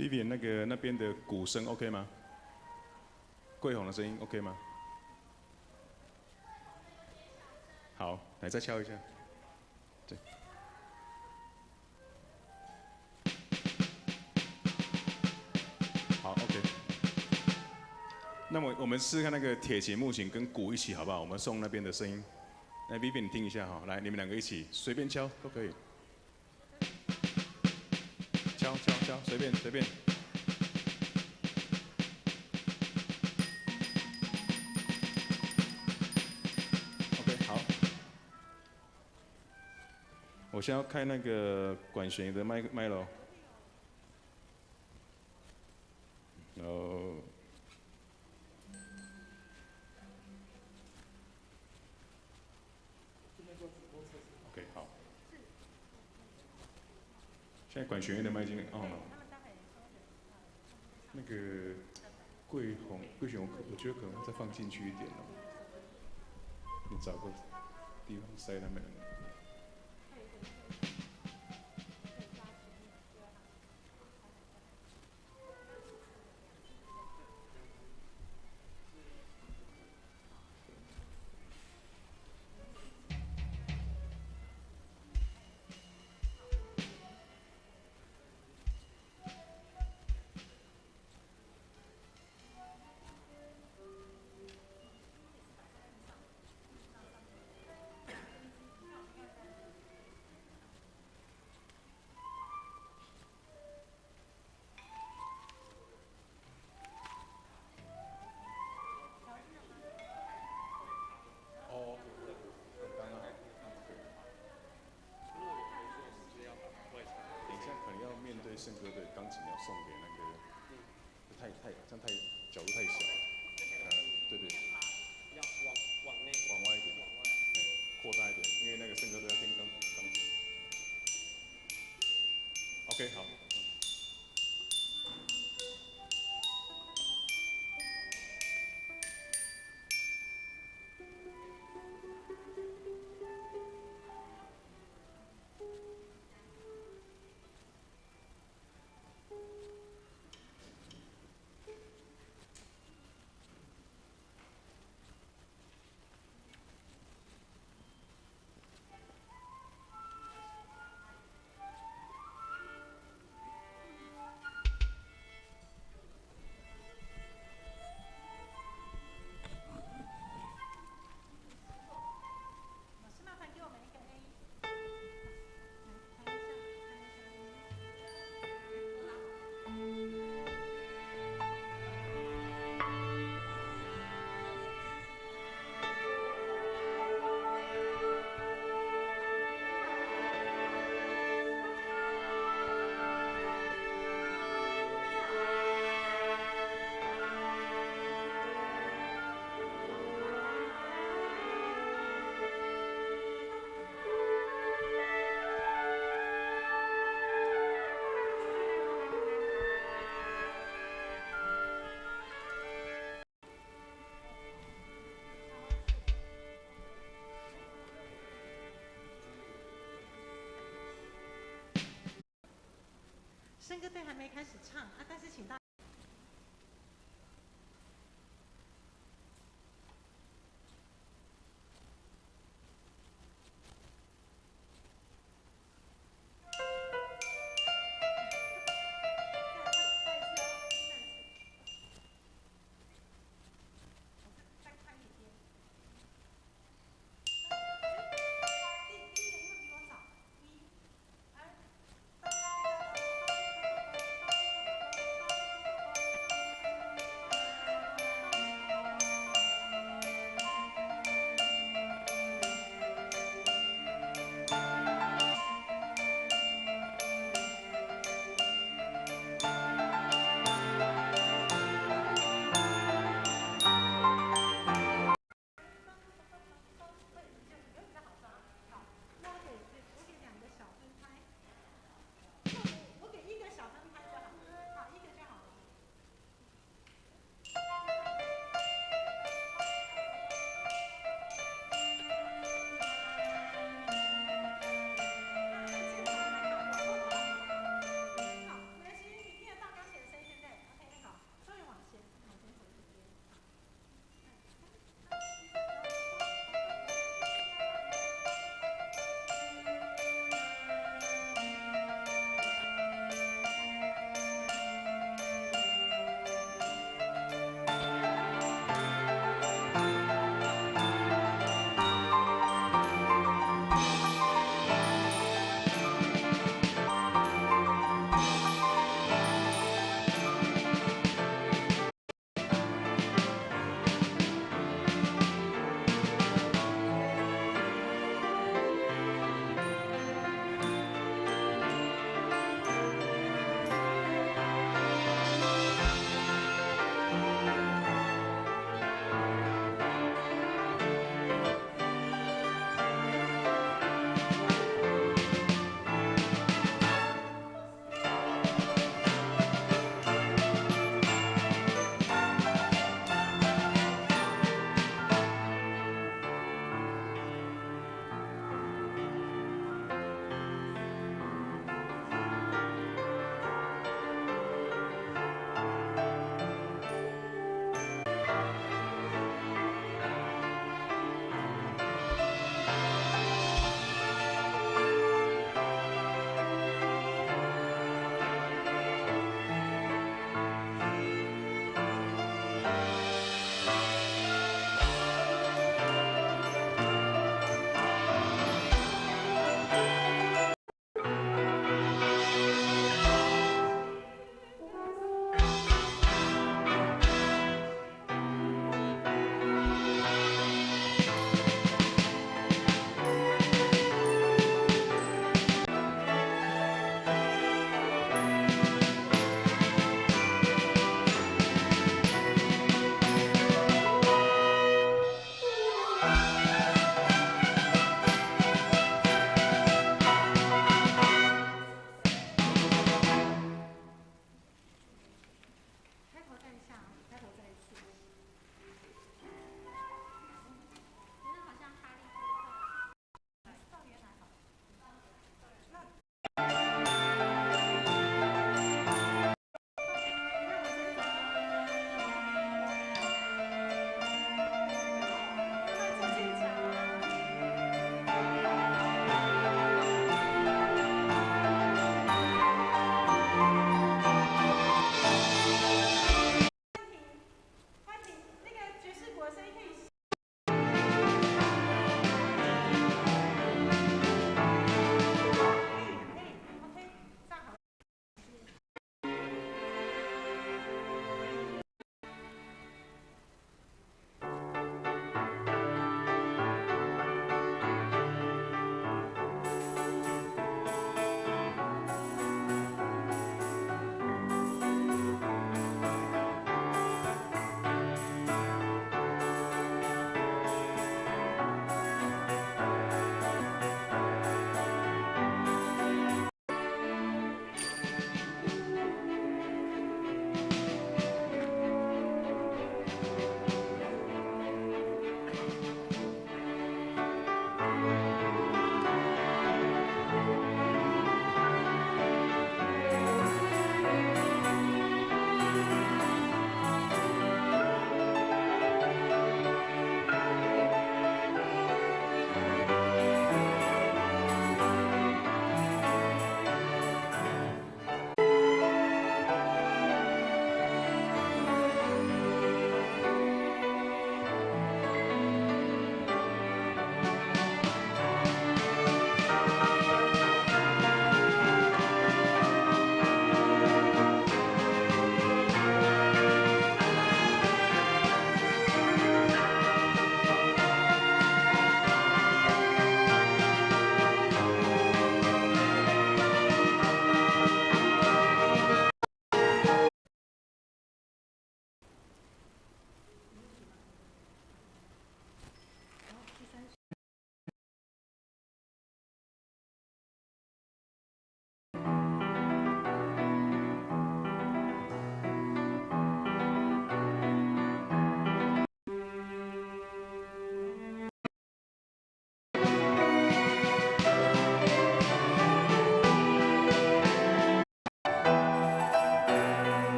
Vivian 那个那边的鼓声 OK 吗？桂红的声音 OK 吗？好，来再敲一下。对。好，OK。那么我们试试看那个铁琴、木琴跟鼓一起，好不好？我们送那边的声音。来，Vivian 你听一下哈，来，你们两个一起随便敲都可以。敲敲敲，随便随便。OK，好。我先要开那个管弦的麦麦喽。然后。OK，好。现在管弦乐的麦已经 on 了。那个桂红，桂雄，我觉得可能再放进去一点哦。你找个地方塞他们两个。哦，刚刚好。等一下可能要面对圣歌队，钢琴要送给那个，太这样太角度太小了。对对。要往内。往外一点，哎，扩大一点，因为那个圣歌队要听钢琴。OK，好。老師麻煩給我們一個 A。來，開一下。聖歌隊還沒開始唱啊，但是請大